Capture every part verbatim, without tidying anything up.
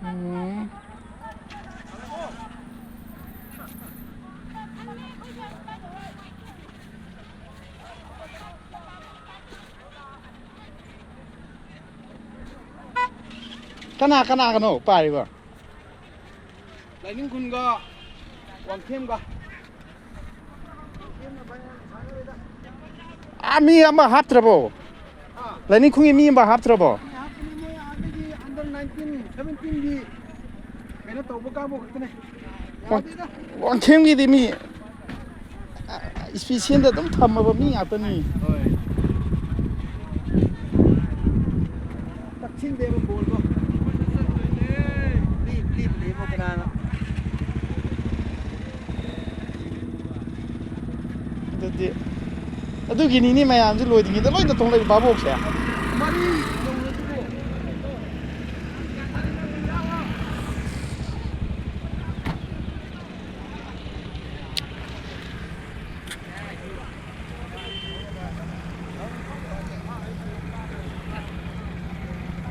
ꯎꯝ꯫ ꯀꯅꯥ ꯀꯅꯥꯒꯅꯣ ꯄꯥꯔꯤꯕ? ꯂꯥꯏꯅꯤꯡ ꯈꯨꯟꯒ ꯋꯥꯡꯈꯦꯝꯒ꯫ ꯑꯥ, ꯃꯤ ꯑꯃ ꯍꯥꯞꯇ꯭ꯔꯕꯣ? ꯂꯥꯏꯅꯤꯡ ꯈꯨꯟꯒꯤ ꯃꯤ ꯑꯃ ꯍꯥꯞꯇ꯭ꯔꯕꯣ? ꯃꯤ ꯍꯥꯞꯄꯅꯤ, ꯃꯣꯏ ꯑꯥꯗꯒꯤ under nineteen, seventeen ꯒꯤ ꯀꯩꯅꯣ ꯇꯧꯕ ꯀꯥꯡꯕꯨ ꯈꯛꯇꯅꯦ꯫ ꯋꯥꯡ-, ꯌꯥꯗꯦꯗ꯫ ꯋꯥꯡꯈꯦꯝꯒꯤꯗꯤ ꯃꯤ ꯏꯁꯄꯤꯁꯦꯜꯗ ꯑꯗꯨꯝ ꯊꯝꯃꯕ ꯃꯤ ꯉꯥꯛꯇꯅꯤ꯫ ꯍꯣꯏ꯫ ꯇꯛꯁꯤꯟꯗꯦꯕ ꯕꯣꯜꯗꯣ꯫ ꯂꯤꯞ, ꯂꯤꯞ, ꯂꯤꯞ, ꯀꯅꯥꯅꯣ? ꯑꯗꯨꯗꯤ ꯑꯗꯨꯒꯤꯅꯤꯅꯦ ꯃꯌꯥꯝꯁꯦ ꯂꯣꯏꯗ꯭ꯔꯤꯉꯩꯗ ꯂꯣꯏ ꯇꯧꯊꯣꯛ ꯂꯩ ꯚꯥꯕꯣꯛꯁꯦ꯫ ꯃꯔꯤ ꯌꯧꯔꯁꯤꯕꯨ꯫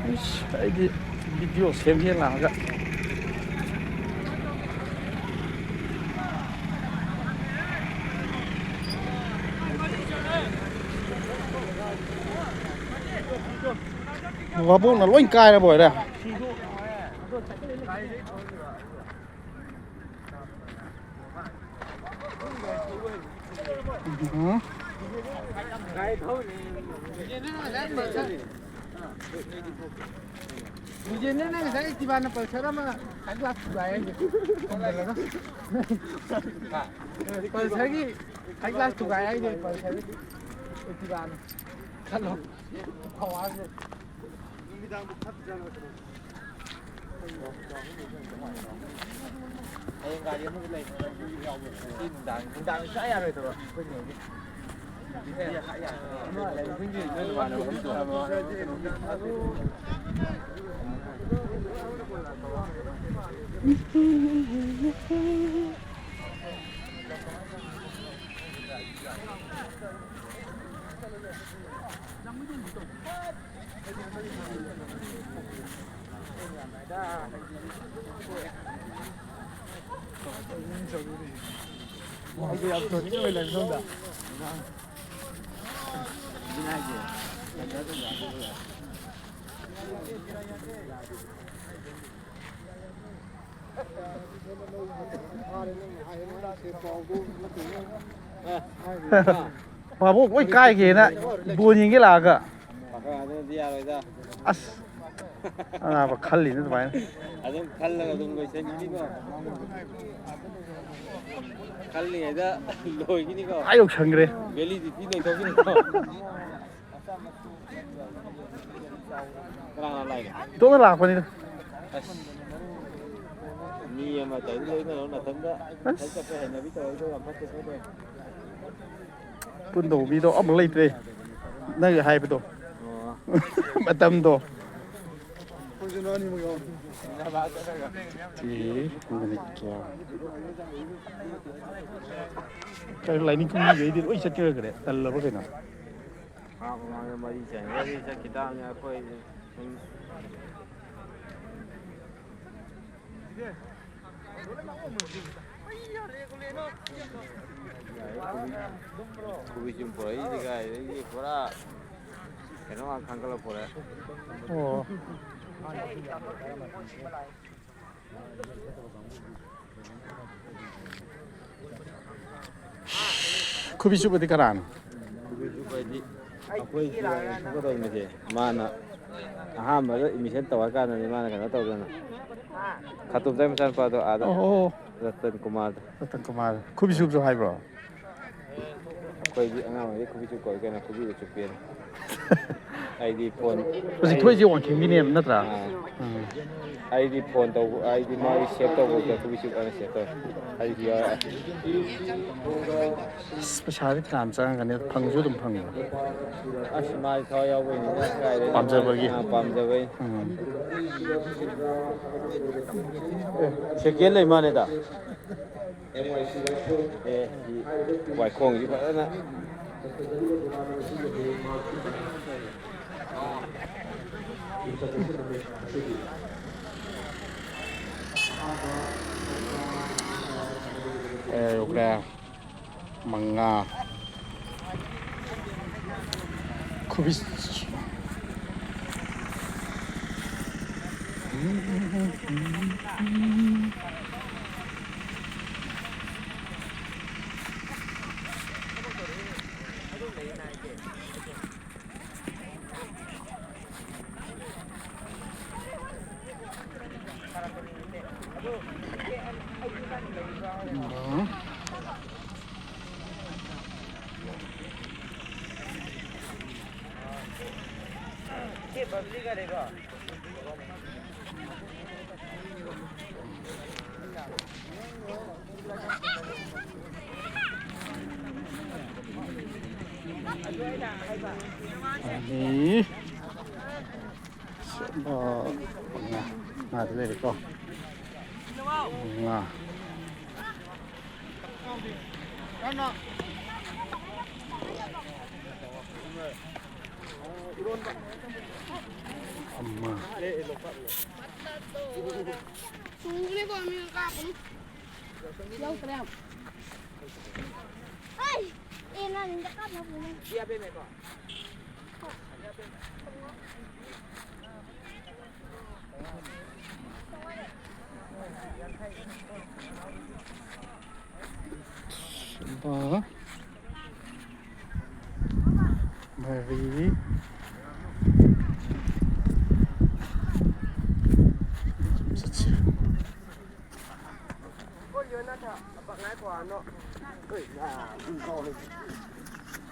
ꯑꯩꯁ, ꯑꯩꯗꯤ ꯚꯤꯗꯤꯑꯣ ꯁꯦꯝꯒꯦ ꯂꯥꯛꯑꯒ꯫ ꯚꯥꯕꯣꯛꯅ ꯂꯣꯏ ꯀꯥꯏꯔꯕ ꯑꯣꯏꯔꯦ꯫ ꯎꯝ꯫ ꯕꯤꯖꯦꯟꯗ꯭ꯔꯅ ꯉꯁꯥꯏ ꯑꯦꯛꯇꯤꯚꯥꯅ ꯄꯜꯁꯔ ꯑꯃ ꯍꯥꯏ ꯀ꯭ꯂꯥꯁ ꯊꯨꯒꯥꯏ ꯍꯥꯏꯁꯦ꯫ ꯈꯣꯡꯖꯤꯜꯂꯒ꯫ ꯄꯜꯁꯔꯒꯤ ꯍꯥꯏ ꯀ꯭ꯂꯥꯁ ꯊꯨꯒꯥꯏ ꯍꯥꯏꯁꯦ ꯄꯜꯁꯔꯒꯤ ꯑꯦꯛꯇꯤꯚꯥꯅ꯫ ꯈꯜꯂꯣ꯫ ꯄꯋꯥꯔꯁꯦ꯫ ꯅꯨꯃꯤꯗꯥꯡꯕꯨ ꯈꯠ ꯆꯠꯂꯣꯏꯗ꯭ꯔꯣ? ꯍꯌꯦꯡ ꯒꯥꯔꯤ ꯑꯃꯁꯨ ꯂꯩꯕꯅꯦ, ꯅꯪꯁꯨ ꯌꯥꯎꯕ ꯌꯥꯏ꯫ ꯉꯁꯤ ꯅꯨꯡꯗꯥꯡ, ꯅꯨꯡꯗꯥꯡꯗꯤ ꯁꯨꯡꯌꯥ ꯌꯥꯔꯣꯏꯗꯕ ꯑꯩꯈꯣꯏ ꯅꯦꯒꯤ꯫ ꯑꯃ ꯂꯩꯕꯁꯤꯡꯗꯤ ꯅꯣꯏ ꯅꯃꯥꯟꯅꯕ ꯑꯃꯁꯨ꯫ ꯃꯕꯣꯛ ꯂꯣꯏ ꯀꯥꯏꯒꯦꯅ ꯕꯣꯟ ꯌꯦꯡꯒꯦ ꯂꯥꯛꯑꯒ꯫ ꯑꯁ꯫ ꯑꯅꯥꯕ ꯈꯜꯂꯤꯅ ꯑꯗꯨꯃꯥꯏꯅ꯫ ꯑꯗꯨꯝ ꯈꯜꯂꯒ ꯑꯗꯨꯝ ꯂꯣꯏꯁꯟꯈꯤꯅꯤꯀꯣ꯫ ꯈꯜꯂꯤꯉꯩꯗ ꯂꯣꯏꯈꯤꯅꯤꯀꯣ꯫ ꯑꯥ ꯌꯧꯁꯟꯈ꯭ꯔꯦ꯫ ꯚꯦꯂꯤꯗꯤꯇꯤ ꯂꯣꯏꯊꯣꯛꯈꯤꯅꯤꯀꯣ꯫ ꯀꯅꯥ ꯀꯅꯥ ꯂꯥꯛꯏꯅꯣ? ꯏꯇꯣꯝꯇ ꯂꯥꯛꯄꯅꯤꯗ꯫ ꯑꯁ꯫ ꯃꯤ ꯑꯃ ꯇꯧꯔꯗꯤ ꯂꯣꯏꯅꯔꯣ ꯅꯊꯟꯗ꯫ ꯑꯁ꯫ ꯅꯊꯟ ꯆꯠꯄꯩ ꯍꯩꯅꯕꯤ ꯇꯧꯔꯛꯏꯗꯣ ꯌꯥꯝ ꯐꯠꯇꯦ ꯁꯣꯏꯗ꯭ꯔꯦ꯫ ꯄꯨꯟꯗꯧꯕ ꯃꯤꯗꯣ ꯑꯃꯨꯛ ꯂꯩꯇ꯭ꯔꯦ꯫ ꯅꯪꯒꯤ ꯍꯥꯏꯕꯗꯣ꯫ ꯑꯣ꯫ ꯃꯇꯝꯗꯣ꯫ ꯁꯤ ꯃꯤꯅꯤꯠ ꯀꯌꯥ? ꯀꯩꯅꯣ ꯂꯥꯏꯅꯤꯡ ꯊꯧꯃꯤꯈꯩꯗꯤ ꯂꯣꯏ ꯆꯠꯈ꯭ꯔꯒ꯭ꯔꯦ꯫ ꯇꯜꯂꯕ ꯀꯩꯅꯣ? ꯃꯥ ꯃꯃꯥꯡꯗ ꯃꯔꯤ ꯆꯟꯈ꯭ꯔꯗꯤ ꯆꯠꯈꯤ ꯇꯥꯕꯅꯤ ꯑꯩꯈꯣꯏ ꯁꯨꯝ꯫ ꯀꯣꯕꯤ ꯆꯨꯝ ꯄꯨꯔꯛꯏꯁꯦ ꯀꯥꯏꯗꯒꯤ ꯄꯨꯔꯥ ꯀꯩꯅꯣ ꯉꯥꯛ ꯈꯟꯒꯠꯂ ꯄꯨꯔꯛꯑꯦ꯫ ꯑꯣ꯫ ꯈꯨꯕꯤ ꯆꯨꯞꯄꯗꯤ ꯀꯅꯥꯅꯣ? ꯈꯨꯕꯤ ꯆꯨꯞꯄ ꯍꯥꯏꯗꯤ ꯑꯩꯈꯣꯏꯒꯤ ꯁꯨꯝ ꯇꯧꯔꯤꯁꯦ, ꯃꯥꯅ ꯑꯍꯥꯟꯕꯗ ꯑꯦꯗꯃꯤꯁꯟ ꯇꯧꯔꯀꯥꯟꯗꯅꯤ ꯃꯥꯅ ꯀꯩꯅꯣ ꯇꯧꯗꯅ, ꯈꯥꯇꯣꯝꯆꯥꯏ ꯃꯆꯥꯅꯨꯄꯥꯗꯣ ꯑꯥꯗ, ꯑꯣ, ꯑꯣ, ꯑꯣ꯫ ꯔꯇꯟ ꯀꯨꯃꯥꯔꯗꯣ꯫ ꯔꯇꯟ ꯀꯨꯃꯥꯔ꯫ ꯈꯨꯕꯤ ꯆꯨꯞꯁꯨ ꯍꯥꯏꯕ꯭ꯔꯣ? ꯑꯩꯈꯣꯏꯗꯤ ꯑꯉꯥꯡ ꯑꯣꯏꯔꯤꯉꯩ ꯈꯨꯕꯤ ꯆꯨꯞ ꯀꯧꯏ ꯀꯩꯅꯣ, ꯈꯨꯕꯤꯒ ꯆꯨꯞꯄꯦꯅ꯫ ꯑꯩꯗꯤ ꯐꯣꯟ ꯍꯧꯖꯤꯛ ꯊꯣꯛꯏꯁꯦ ꯋꯥꯡꯈꯦꯝꯒꯤꯅꯦꯕ ꯅꯠꯇ꯭ꯔꯥ? ꯑꯥ꯫ ꯎꯝ꯫ ꯑꯩꯗꯤ ꯐꯣꯟ ꯇꯧꯕ, ꯑꯩꯗꯤ ꯃꯥꯒꯤ ꯁꯦꯞ ꯇꯧꯕꯗ ꯈꯨꯕꯤ ꯆꯨꯞ ꯑꯅ ꯁꯦꯞ ꯇꯧꯋꯦ꯫ ꯑꯩꯗꯤ ꯌꯥꯎꯔꯛꯑꯦ꯫ ꯑꯁ, ꯄꯩꯁꯥꯗꯤ ꯐꯅꯌꯥꯝ ꯆꯪꯉꯝꯒꯅꯤ, ꯐꯪꯁꯨ ꯑꯗꯨꯝ ꯐꯪꯕ꯫ ꯑꯁ, ꯃꯥꯗꯤ ꯊꯋꯥꯏ ꯌꯥꯎꯕꯩꯅꯤꯗ, ꯀꯥꯏꯗꯩꯅꯣ? ꯄꯥꯝꯖꯕꯒꯤ꯫ ꯑꯥ, ꯄꯥꯝꯖꯕꯩ꯫ ꯎꯝ꯫ ꯑꯦ, ꯁꯦꯀꯦꯟ ꯂꯩ ꯃꯥꯜꯂꯦꯗ꯫ ꯑꯦ, ꯁꯤ ꯋꯥꯏꯈꯣꯡꯁꯤ ꯐꯖꯅ꯫ ꯀꯌꯥ ꯌꯧꯈ꯭ꯔꯦ? ꯃꯉꯥ꯫ ꯈꯨꯕꯤꯁ꯫ ꯑꯅꯤ꯫ ꯃꯉꯥ꯫ ꯃꯉꯥꯗ ꯂꯩꯔꯦꯀꯣ꯫ ꯃꯉꯥ꯫ ꯑꯃ꯫ ꯂꯧꯗ꯭ꯔꯦ꯫ ꯑꯩ! ꯑꯦ, ꯅꯪ ꯀꯥꯞꯅꯕꯅꯦ꯫ ꯂꯨꯄꯥ ꯃꯔꯤ꯫ ꯆꯠꯁꯤ꯫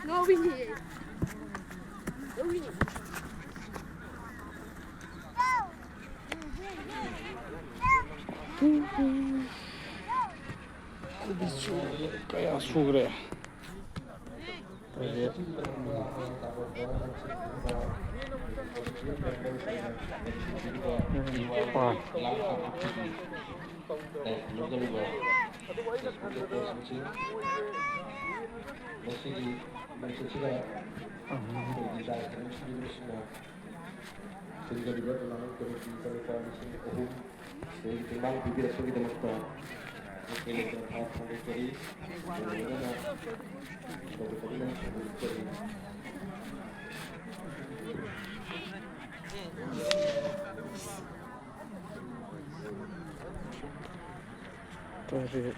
ꯉꯥꯎꯋꯤꯅꯦ꯫ ꯉꯥꯎꯋꯤꯅꯦ꯫ ꯀꯌꯥ ꯁꯨꯈ꯭ꯔꯦ? ꯇꯔꯦꯠ, ꯅꯤꯄꯥꯜ꯫ ꯃꯁꯤꯒꯤ ꯅꯨꯃꯤꯠꯁꯤꯗ ꯑꯩꯈꯣꯏꯒꯤ ꯂꯥꯏ ꯈꯨꯔꯨꯝꯕꯁꯤꯡꯅ ꯂꯩꯔꯤꯕ ꯇꯣꯔꯅꯥꯃꯦꯟ ꯀꯃꯤꯇꯤꯗ ꯂꯨꯄꯥ ꯂꯤꯁꯤꯡ ꯑꯍꯨꯝ ꯁꯦꯜꯒꯤ ꯇꯦꯡꯕꯥꯡ ꯄꯤꯕꯤꯔꯛꯄꯒꯤꯗꯃꯛꯇ ꯑꯩꯈꯣꯏ ꯂꯩꯇꯅ ꯊꯥ ꯐꯣꯡꯗꯣꯛꯆꯔꯤ꯫ ꯂꯣꯏꯅꯅ ꯇꯧꯕꯤꯕꯒꯤꯗꯃꯛ ꯊꯥꯒꯠꯆꯔꯤ꯫ ꯇꯧꯔꯤ꯫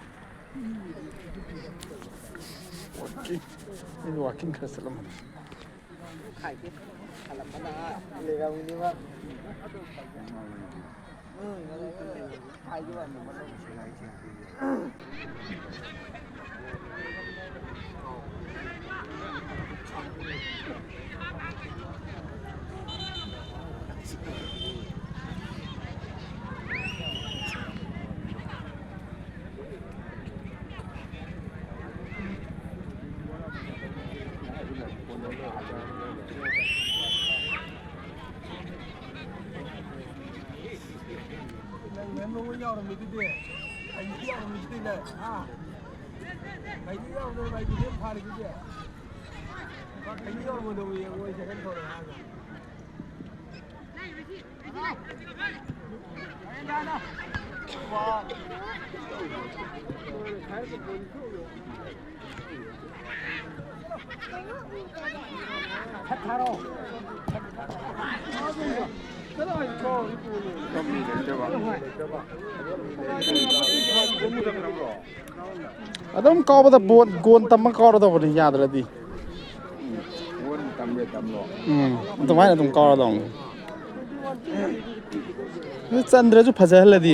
ꯋꯥꯀꯤꯡ, ꯑꯩꯁꯨ ꯋꯥꯀꯤꯡ ꯈꯔ ꯆꯠꯂꯝꯕꯅꯤ꯫ ꯅꯪ ꯃꯦꯝ ꯂꯣꯡꯕ ꯌꯥꯎꯔꯝꯃꯤꯗꯨꯗꯤ? ꯑꯩꯗꯤ ꯌꯥꯎꯔꯝꯃꯤꯗꯨꯗꯤ ꯅꯪ? ꯍꯥ? ꯑꯩꯗꯤ ꯌꯥꯎꯗꯅ ꯑꯩꯗꯤ ꯃꯦꯝ ꯐꯥꯔꯤꯗꯨꯗꯤ? ꯑꯩꯗꯤ ꯌꯥꯎꯔꯝꯃꯣꯏꯗꯧꯕ ꯌꯦꯡꯉꯣ, ꯑꯩ ꯁꯦꯀꯦꯟ ꯊꯣꯛꯂꯛꯑꯦ ꯍꯥꯏꯔꯒ꯫ ꯑꯗꯨꯝ ꯀꯥꯎꯕꯗ ꯕꯣꯟ ꯒꯣꯟ ꯇꯝꯃ ꯀꯥꯎꯔꯗꯧꯕꯅꯤ, ꯌꯥꯗ꯭ꯔꯗꯤ꯫ ꯎꯝ, ꯑꯗꯨꯃꯥꯏꯅ ꯑꯗꯨꯝ ꯀꯥꯎꯔꯗꯧꯅꯤ꯫ ꯑꯗꯨ ꯆꯟꯗ꯭ꯔꯁꯨ ꯐꯖꯍꯜꯂꯗꯤ꯫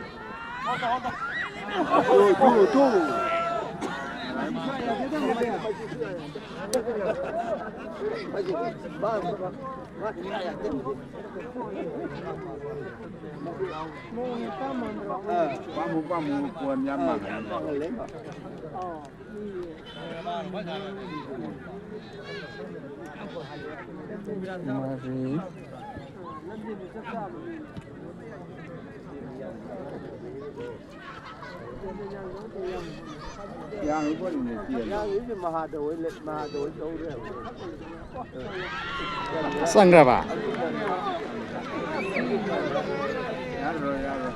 ꯄꯥꯝꯃꯨ ꯄꯥꯝꯃꯨ ꯀꯣꯟ ꯌꯥꯝ ꯃꯥꯡꯍꯜꯂꯦ꯫ ꯃꯔꯤ꯫ ꯌꯥꯡꯉꯤꯕꯣꯅꯤꯅꯦ, ꯆꯦꯟꯕ꯫ ꯌꯥꯡꯉꯤꯁꯦ ꯃꯍꯥꯗ ꯍꯣꯏ ꯂꯩ, ꯃꯍꯥꯗ ꯍꯣꯏ ꯇꯧꯔꯦ꯫ ꯆꯪꯈ꯭ꯔꯕ? ꯌꯥꯔꯣꯏ, ꯌꯥꯔꯣꯏ꯫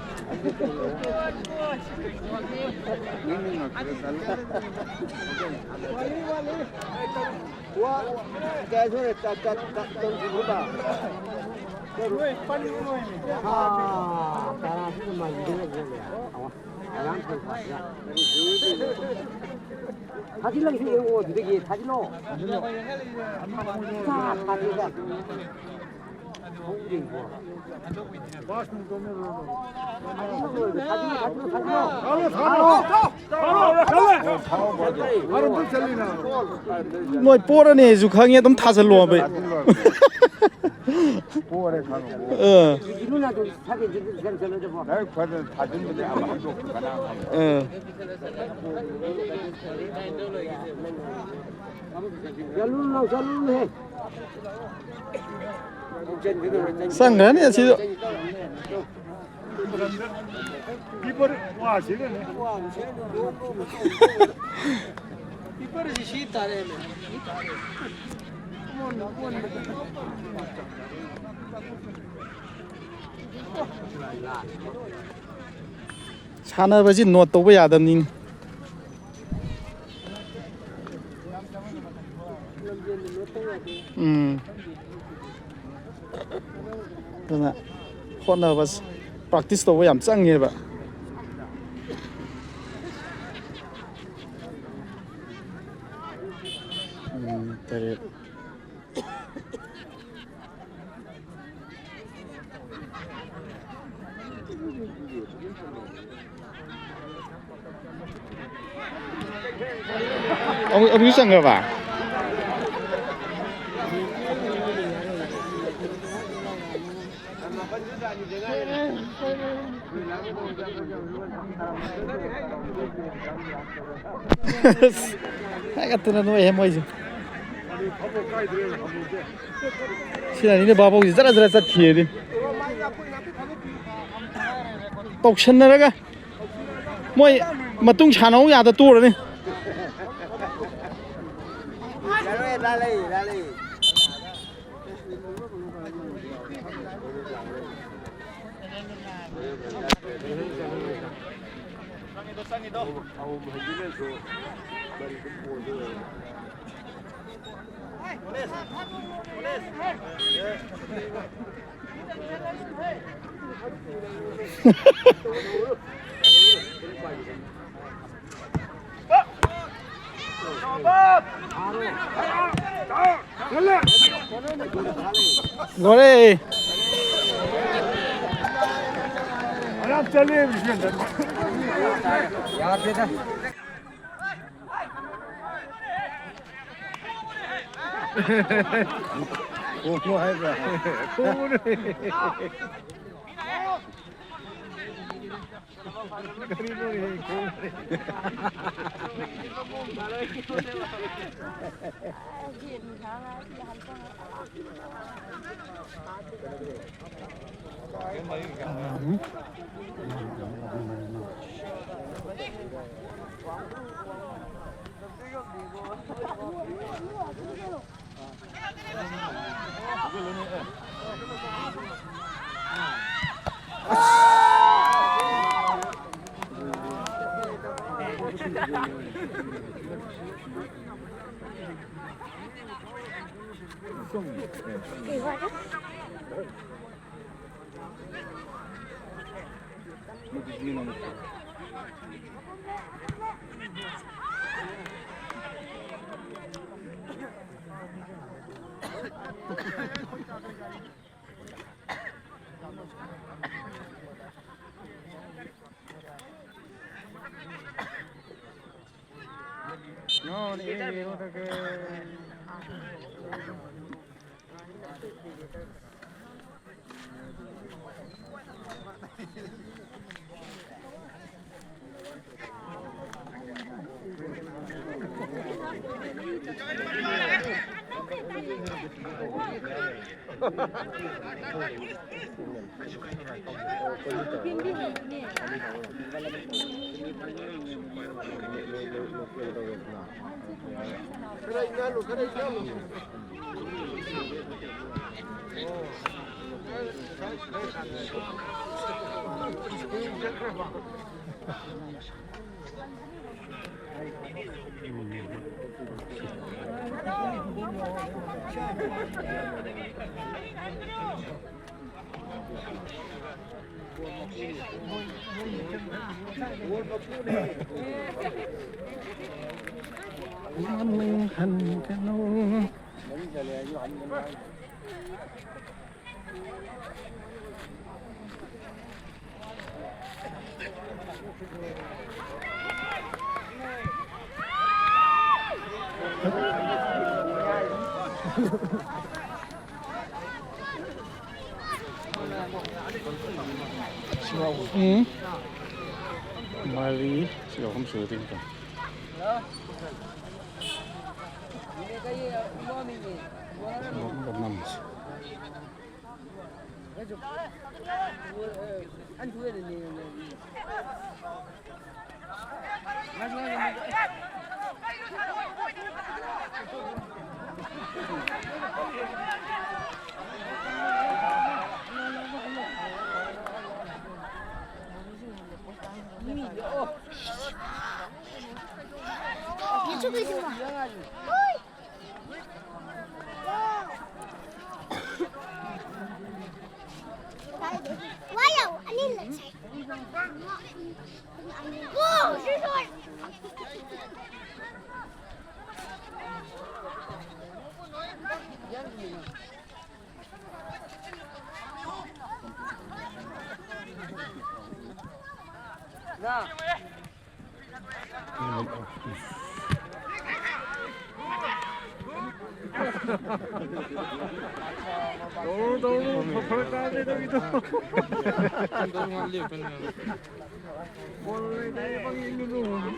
ꯅꯪ ꯉꯥꯛꯇ ꯆꯠꯂꯣ꯫ ꯋꯥ, ꯀꯌꯥ ꯁꯨꯔꯦ? ꯇ-, ꯇ-, ꯇ-, ꯇꯔꯨꯛ ꯁꯨꯔꯕ? ꯇꯔꯨꯛ꯫ ꯑꯥ, ꯇꯔꯥꯁꯤꯅ ꯃꯥꯡꯖꯤꯜꯂꯛ ꯂꯩꯔꯦ꯫ ꯑꯉꯥꯡ ꯊꯣꯛꯄ꯫ ꯊꯥꯖꯤꯜꯂꯒ ꯌꯦꯡꯉꯣ, ꯑꯗꯨꯗꯒꯤ ꯊꯥꯖꯤꯜꯂꯣ꯫ ꯊꯥꯖꯤꯜꯂꯣ꯫ ꯆꯥ ꯊꯥꯖꯤꯜꯂꯒ꯫ ꯍꯧꯔꯤꯕꯣ꯫ ꯊꯥꯖꯤꯜꯂꯣ, ꯊꯥꯖꯤꯜꯂꯣ, ꯊꯥꯖꯤꯜꯂꯣ꯫ ꯅꯣꯏ ꯄꯣꯔꯅꯤ ꯑꯩꯁꯨ ꯈꯪꯉꯦ, ꯑꯗꯨꯝ ꯊꯥꯖꯤꯜꯂꯣ, ꯑꯕꯩ꯫ ꯄꯣꯔꯦ ꯈꯪꯉꯕꯣ? ꯑꯥ꯫ ꯏꯂꯨꯅ ꯑꯗꯨꯝ ꯊꯥꯖꯤꯟ-, ꯊꯥꯖꯤꯟ-, ꯊꯥꯖꯤꯟ-, ꯂꯥꯏꯔꯤꯛ ꯐꯖꯅ ꯊꯥꯖꯤꯟꯕꯗꯤ ꯑꯃ ꯍꯟꯗꯣꯛꯄ ꯀꯅꯥ ꯈꯪꯕ? ꯑꯥ꯫ ꯆꯠꯂꯨ ꯂꯥꯎ, ꯆꯠꯂꯨꯅꯦꯍꯦ꯫ ꯆꯪꯈ꯭ꯔꯅꯤ ꯑꯁꯤꯗ꯫ ꯁꯥꯟꯅꯕꯁꯤ ꯅꯣꯠ ꯇꯧꯕ ꯌꯥꯗꯕꯅꯤꯅꯦ꯫ ꯎꯝ꯫ ꯑꯗꯨꯅ ꯍꯣꯠꯅꯕ, practice ꯇꯧꯕ ꯌꯥꯝ ꯆꯪꯉꯦꯕ꯫ ꯎꯝ, ꯇꯔꯦꯠ꯫ ꯑꯃꯨꯛ ꯑꯃꯨꯛꯁꯨ ꯆꯪꯈ꯭ꯔꯕ? ꯍꯥꯏꯒꯠꯇꯅ ꯅꯣꯏꯍꯦ ꯃꯣꯏꯁꯦ꯫ ꯁꯤꯅꯅꯤꯅꯦ ꯚꯥꯕꯣꯛꯁꯦ ꯖꯔ ꯖꯔ ꯆꯠꯈꯤꯌꯦꯗꯤ꯫ ꯇꯧꯁꯟꯅꯔꯒ ꯃꯣꯏ ꯃꯇꯨꯡ ꯁꯥꯟꯅꯧ ꯌꯥꯗ ꯇꯣꯔꯅꯤ꯫ ꯂꯣꯏꯔꯦ꯫ ꯌꯥꯗꯦꯗ꯫ ꯈꯣꯡꯉꯨ ꯍꯥꯏꯕ꯭ꯔꯥ? ꯈꯣꯡꯉꯨꯅꯦ꯫ ꯀꯔꯤꯅꯣꯅꯦ, ꯈꯣꯡꯉꯨꯅꯦ꯫ No, ni, ni, ni, no te que. ꯃꯃꯤꯡ ꯍꯟꯒꯅꯨ꯫ ꯎꯝ꯫ ꯃꯔꯤ, ꯁꯤ ꯑꯍꯨꯝ ꯁꯨꯗꯣꯏꯅꯤꯀꯣ꯫ ꯑꯃꯨꯛ ꯅꯝꯁꯤ꯫ ꯇꯧꯔꯨ, ꯇꯧꯔꯨ, ꯐꯔꯛ ꯇꯥꯕꯅꯦ ꯇꯧꯔꯤꯗꯣ꯫ ꯇꯧꯔꯨ, ꯉꯥꯏꯍꯥꯛ ꯂꯦꯞꯄꯅꯦ꯫ ꯕꯣꯜ ꯂꯩꯇꯦ, ꯄꯪꯌꯦꯡ ꯌꯦꯡꯉꯨ꯫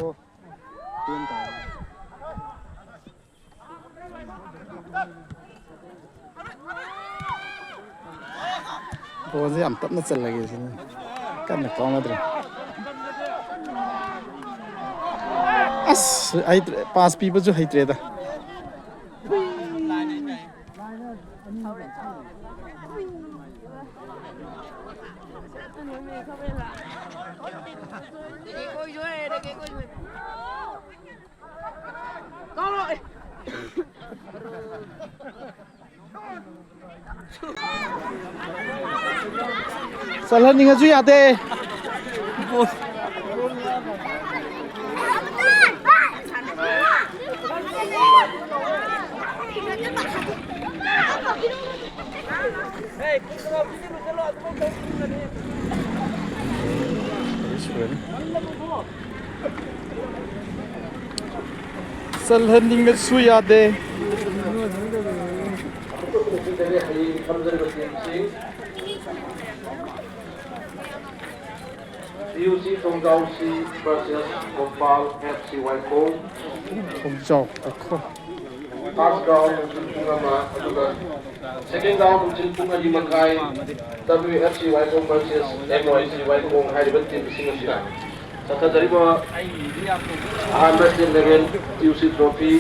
ꯑꯣ, ꯇꯦꯟ ꯇꯥꯔꯦ꯫ ꯕꯣꯜꯁꯦ ꯌꯥꯝ ꯇꯞꯅ ꯆꯜꯂꯒꯦ ꯁꯤꯅꯤ꯫ ꯀꯟꯅ ꯀꯥꯎꯅꯗ꯭ꯔꯦ꯫ ꯑꯁ, ꯍꯩꯇ꯭ꯔꯦ, ꯄꯥꯁ ꯄꯤꯕꯁꯨ ꯍꯩꯇ꯭ꯔꯦꯗ꯫ ꯆꯜꯍꯟꯅꯤꯡꯉꯁꯨ ꯌꯥꯗꯦ꯫ ꯆꯜꯍꯟꯅꯤꯡꯉꯁꯨ ꯌꯥꯗꯦ꯫ ꯇꯤ ꯌꯨ ꯁꯤ ꯊꯣꯡꯖꯥꯎ ꯁꯤ versus Gopal F C ꯋꯥꯏꯈꯣꯡ꯫ ꯊꯣꯡꯖꯥꯎ ꯋꯥꯏꯈꯣꯡ꯫ First round ꯅꯨꯡꯊꯤꯜ ꯄꯨꯡ ꯑꯃ, ꯑꯗꯨꯒ second round ꯅꯨꯡꯊꯤꯜ ꯄꯨꯡ ꯑꯅꯤ ꯃꯈꯥꯏ, W F C ꯋꯥꯏꯈꯣꯡ versus M ꯋꯥꯏ ꯁꯤ ꯋꯥꯏꯈꯣꯡ ꯍꯥꯏꯔꯤꯕ ꯇꯤꯝꯁꯤꯡ ꯑꯁꯤꯅ ꯆꯠꯊꯖꯔꯤꯕ ꯑꯍꯥꯟꯕ state level ꯇꯤ ꯌꯨ ꯁꯤ trophy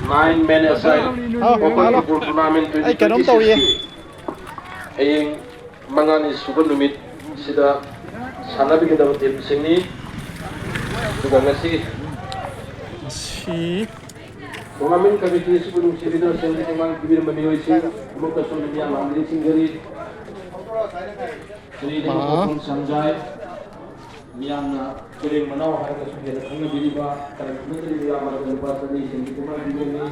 nine man aside open football tournament twenty twenty-six ꯀꯤ ꯍꯌꯦꯡ ꯃꯉꯥꯅꯤ ꯁꯨꯕ ꯅꯨꯃꯤꯠꯁꯤꯗ ꯁꯥꯟꯅꯕꯤꯒꯗꯕ ꯇꯤꯝꯁꯤꯡꯅꯤ꯫ ꯑꯗꯨꯒ ꯉꯁꯤ ꯉꯁꯤ tournament committee ꯑꯁꯤꯕꯨ ꯅꯨꯡꯁꯤꯕꯤꯗꯨꯅ ꯁꯦꯜꯒꯤ ꯇꯦꯡꯕꯥꯡ ꯄꯤꯕꯤꯔꯝꯕ ꯃꯤꯑꯣꯏꯁꯤꯡ ꯑꯃꯨꯛꯀꯁꯨ ꯃꯤꯌꯥꯝ ꯂꯥꯡꯕꯤꯔꯤ ꯁꯤꯡꯖꯔꯤ꯫ ꯁ꯭ꯔꯤ ꯃꯥ꯫ ꯂꯩꯃꯈꯣꯡ ꯁꯝꯖꯥꯏ, ꯃꯤꯌꯥꯝꯅ ꯇꯨꯔꯦꯜ ꯃꯅꯥꯎ ꯍꯥꯏꯔꯒꯁꯨ ꯍꯦꯟꯅ ꯈꯪꯅꯕꯤꯔꯤꯕ ꯀꯔꯝ ꯈꯨꯟꯅꯗ꯭ꯔꯤꯕ ꯌꯥꯝꯕꯗ ꯂꯨꯄꯥ ꯆꯅꯤ ꯁꯦꯜꯒꯤ ꯇꯦꯡꯕꯥꯡ ꯄꯤꯕꯤꯔꯝꯃꯤ꯫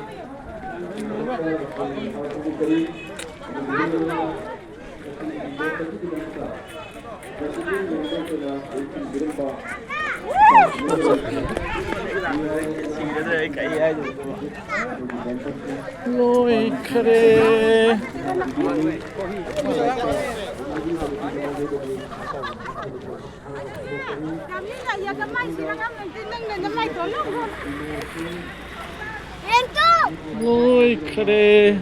ꯂꯣꯏꯈꯔꯦ꯫ ꯂꯣꯏꯈꯔꯦ꯫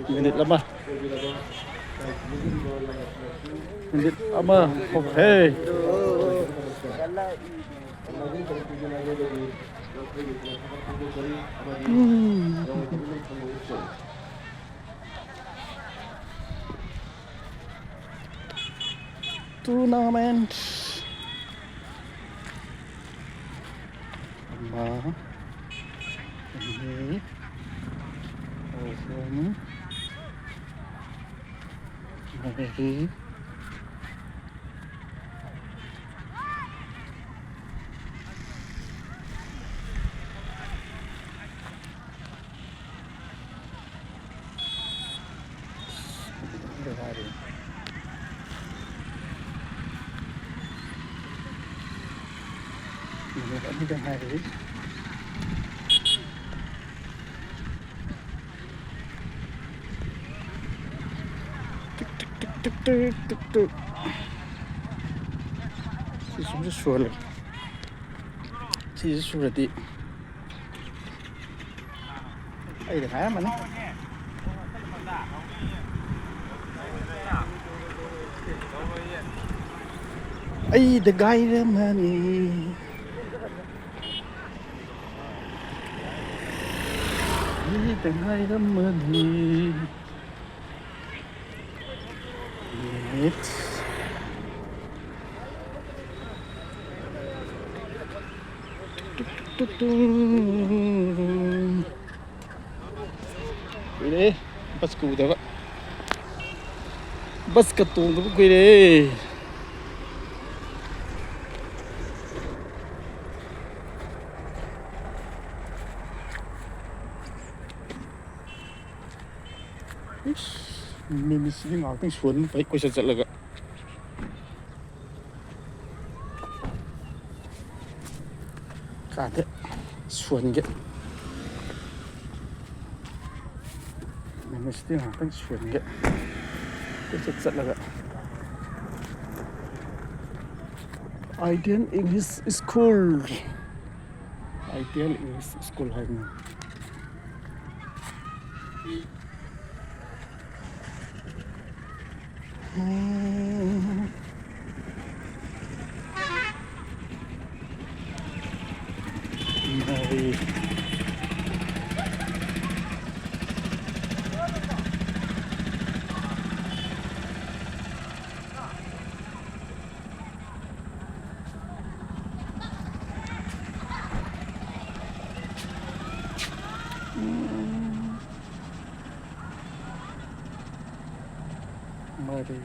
ꯃꯤꯅꯤꯠ ꯑꯃ꯫ ꯃꯤꯅꯤꯠ ꯑꯃ ꯍꯧꯈ꯭ꯔꯦ꯫ ꯎꯝ꯫ Tournament. ꯑꯃ, ꯑꯅꯤ, ꯑꯍꯨꯝ, ꯃꯔꯤ, ꯃꯤꯅꯤꯠ ꯑꯅꯤꯗ ꯉꯥꯏꯔꯤ꯫ ꯇꯤꯛ, ꯇꯤꯛ, ꯇꯤꯛ, ꯇꯤꯛ, ꯇꯤꯛ, ꯇꯤꯛ, ꯇꯤꯛ꯫ ꯁꯨꯝꯁꯨ ꯁꯨꯍꯜꯂꯒꯦ꯫ ꯁꯤꯁꯨ ꯁꯨꯔꯗꯤ ꯑꯩꯗ ꯉꯥꯏꯔꯝꯃꯅꯤ꯫ ꯑꯩꯗ ꯉꯥꯏꯔꯝꯃꯅꯤ꯫ ꯑꯩꯗ ꯉꯥꯏꯔꯝꯃꯅꯤ꯫ Minutes. ꯇꯨꯛ, ꯇꯨꯛ, ꯇꯨꯡ꯫ ꯀꯨꯏꯔꯦ ꯕꯁꯀ ꯎꯗꯕ꯫ ꯕꯁꯀ ꯇꯣꯡꯗꯕ ꯀꯨꯏꯔꯦ꯫ ꯏꯁ, ꯃꯤꯃꯤꯁꯤꯗꯤ ꯉꯥꯏꯍꯥꯛꯇꯪ ꯁꯣꯟꯕ ꯐꯩ, ꯀꯣꯏꯆꯠ ꯆꯠꯂꯒ꯫ ꯀꯥꯗꯦ, ꯁꯣꯟꯒꯦ꯫ ꯃꯤꯃꯤꯁꯤꯗꯤ ꯉꯥꯏꯍꯥꯛꯇꯪ ꯁꯣꯟꯒꯦ, ꯀꯣꯏꯆꯠ ꯆꯠꯂꯒ꯫ Ideal English School, Ideal English School ꯍꯥꯏꯕꯅꯤ꯫ ꯃꯔꯤ꯫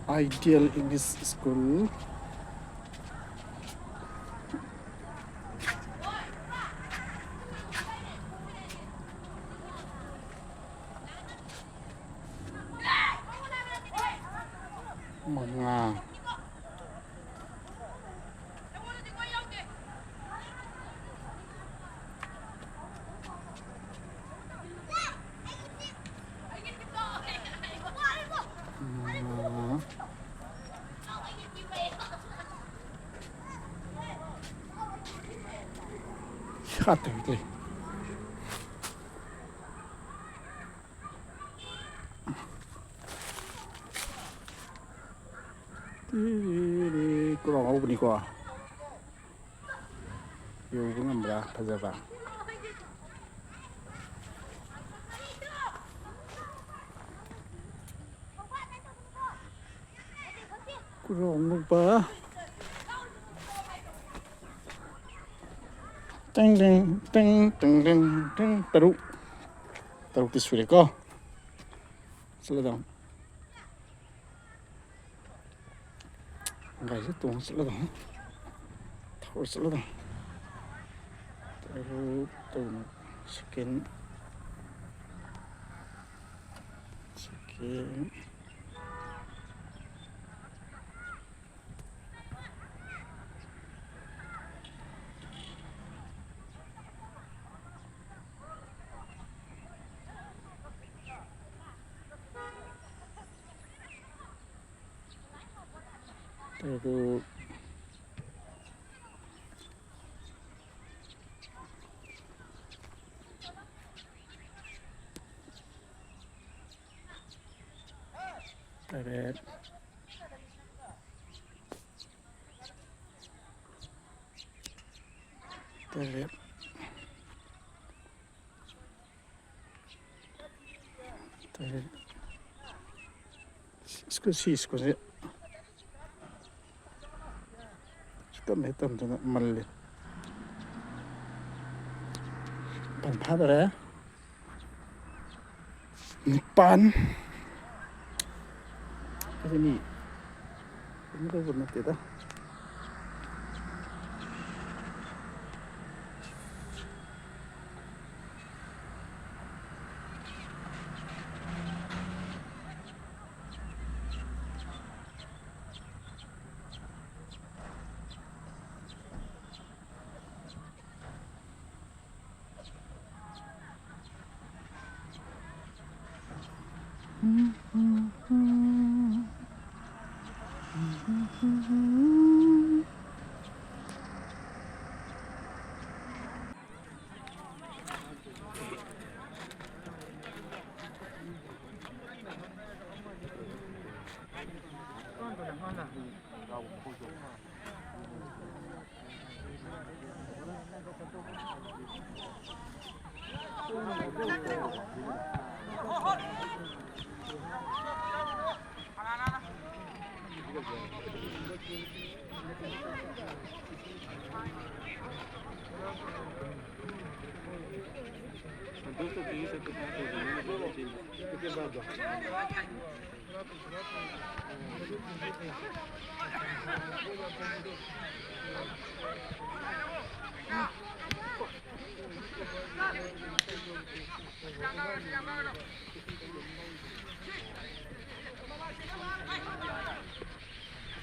Ideal English School꯫ ꯃꯉꯥ꯫ ꯃꯉꯥ꯫ ꯄꯥꯠꯇ ꯂꯩ꯫ ꯇꯤꯔꯤꯔꯤ, ꯀ꯭ꯔꯣ ꯉꯧꯕꯅꯤꯀꯣ꯫ ꯌꯧꯕ ꯉꯝꯕ꯭ꯔꯥ? ꯐꯖꯕ꯫ ꯀ꯭ꯔꯣ ꯉꯧꯕ꯫ ꯇꯤꯡ, ꯇꯤꯡ, ꯇꯤꯡ, ꯇꯤꯡ, ꯇꯤꯡ, ꯇꯤꯡ꯫ ꯇꯔꯨꯛ꯫ ꯇꯔꯨꯛꯇꯤ ꯁꯨꯔꯦꯀꯣ꯫ ꯆꯠꯂꯗꯧꯅꯤ꯫ ꯒꯥꯔꯤꯁꯦ ꯇꯣꯡꯉ ꯆꯠꯂꯗꯧꯅꯤ꯫ ꯊꯧꯔ ꯆꯠꯂꯗꯧꯅꯤ꯫ ꯇꯔꯨꯛ ꯇꯧꯅ ꯁꯦꯀꯦꯟ꯫ ꯁꯦꯀꯦꯟ꯫ ꯇꯔꯨꯛ꯫ ꯇꯔꯦꯠ꯫ ꯇꯔꯦꯠ꯫ ꯇꯔꯦꯠ꯫ ꯁ꯭ꯀꯨꯜ, ꯁꯤ ꯁ꯭ꯀꯨꯜꯁꯦ ꯁꯨꯛꯇꯝ ꯍꯦꯛ ꯇꯝꯗꯅ ꯃꯜꯂꯤ꯫ ꯃꯥꯄꯟ ꯐꯥꯗꯣꯔꯦ꯫ ꯅꯤꯄꯥꯟ꯫ ꯑꯁꯤ ꯃꯤ ꯀꯩꯅꯣ ꯇꯧꯕ ꯅꯠꯇꯦꯗ꯫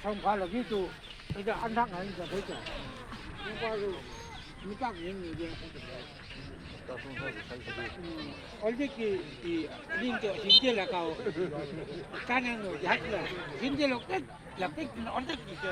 Sông Pha là ví dụ, bây giờ ăn thẳng này là thấy rồi. Hôm qua rồi, mới chắc những người kia. Ol dik ki, i, nin to, hindi la kao. Kanan no, yahat la. Hindi lo kek, la kek, ol dik ki.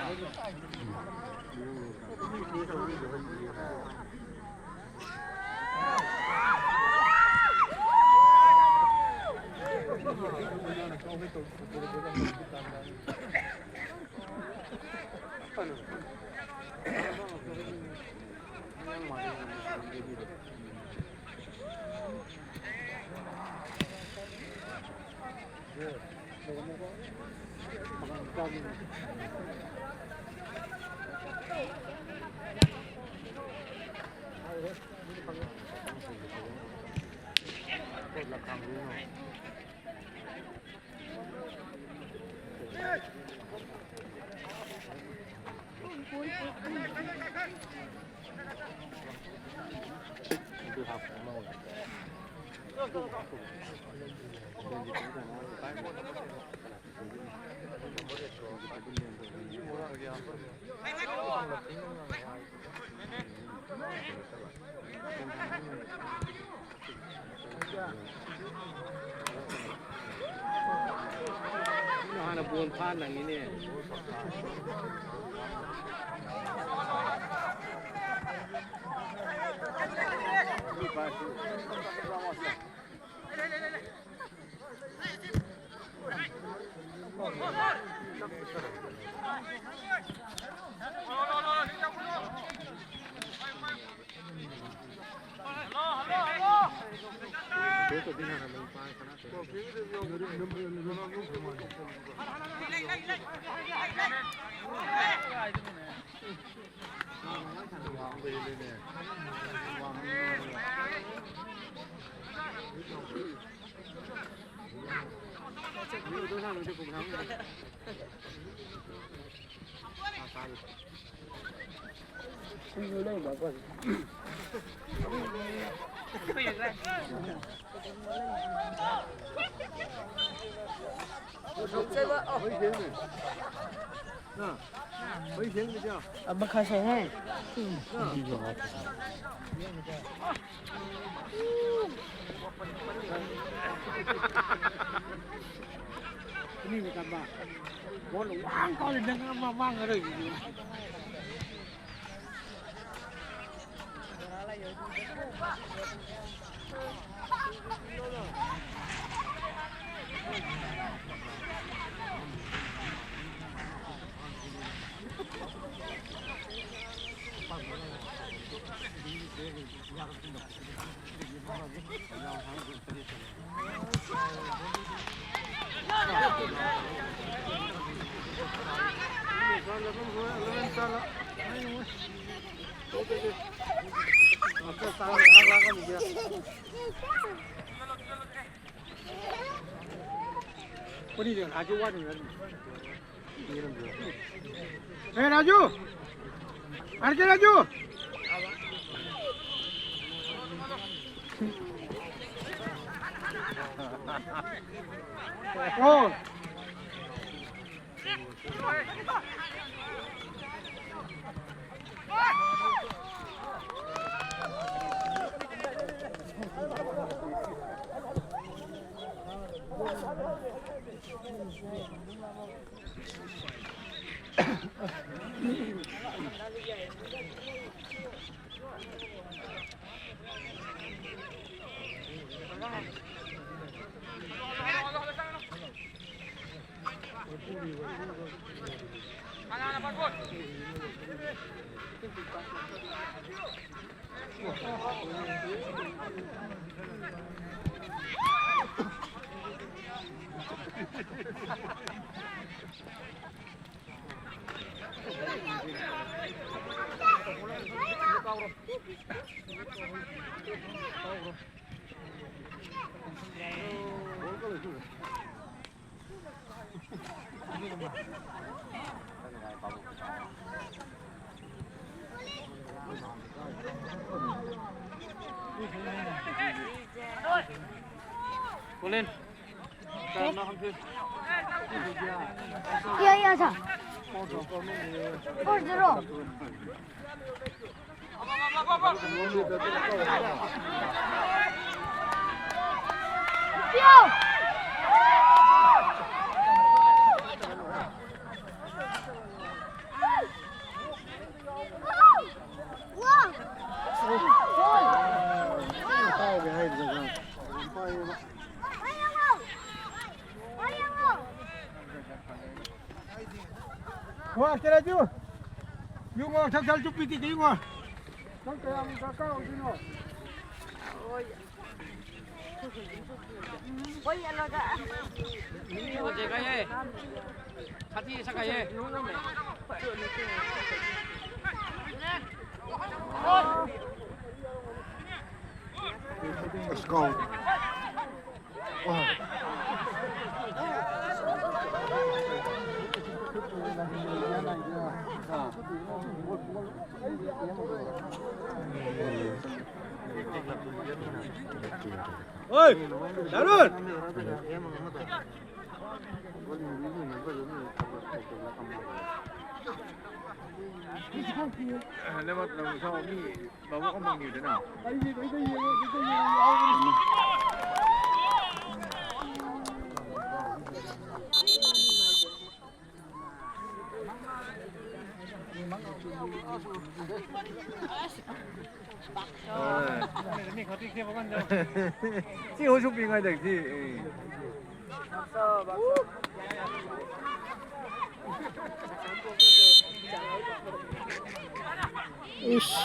ꯍꯥꯟꯅ ꯕꯣꯜ ꯐꯥ ꯅꯪꯉꯤꯅꯦ꯫ ꯑꯃ ꯈꯔ ꯁꯦꯡꯉꯦ꯫ ꯑꯅꯤꯕꯨ ꯇꯝꯕ꯫ ꯕꯣꯜ ꯋꯥꯡ ꯀꯥꯎꯔꯦ, ꯅꯪ ꯑꯃ ꯃꯥꯡꯉꯔꯣꯏ꯫ ए राजू, आर के राजू। ओ। Iya, iya, sa. Four zero. Yo! ꯋꯥ ꯀꯦꯔꯥꯖꯨ꯫ ꯌꯨꯉꯣ ꯊꯛ ꯊꯛ ꯆꯨꯞꯄꯤ ꯇꯤ ꯌꯨꯉꯣ꯫ ꯅꯪ ꯀꯌꯥꯝ ꯗꯔꯀꯥꯔ ꯑꯣꯏꯗꯣꯏꯅꯣ? ꯍꯣꯏ, ꯌꯥꯂꯣꯗ꯫ ꯃꯤ ꯍꯧꯖꯤꯛ ꯀꯥꯏꯌꯦ꯫ ꯁꯥꯊꯤ ꯁꯀꯥꯏꯌꯦ꯫ Let's go. Oi, Darun! Lewat, lewat, sama mi. Bawa kembang gitu, nah. ꯁꯤ ꯍꯧꯖꯤꯛ ꯄꯤꯉꯥꯏꯗꯒꯤ꯫ ꯏꯁ,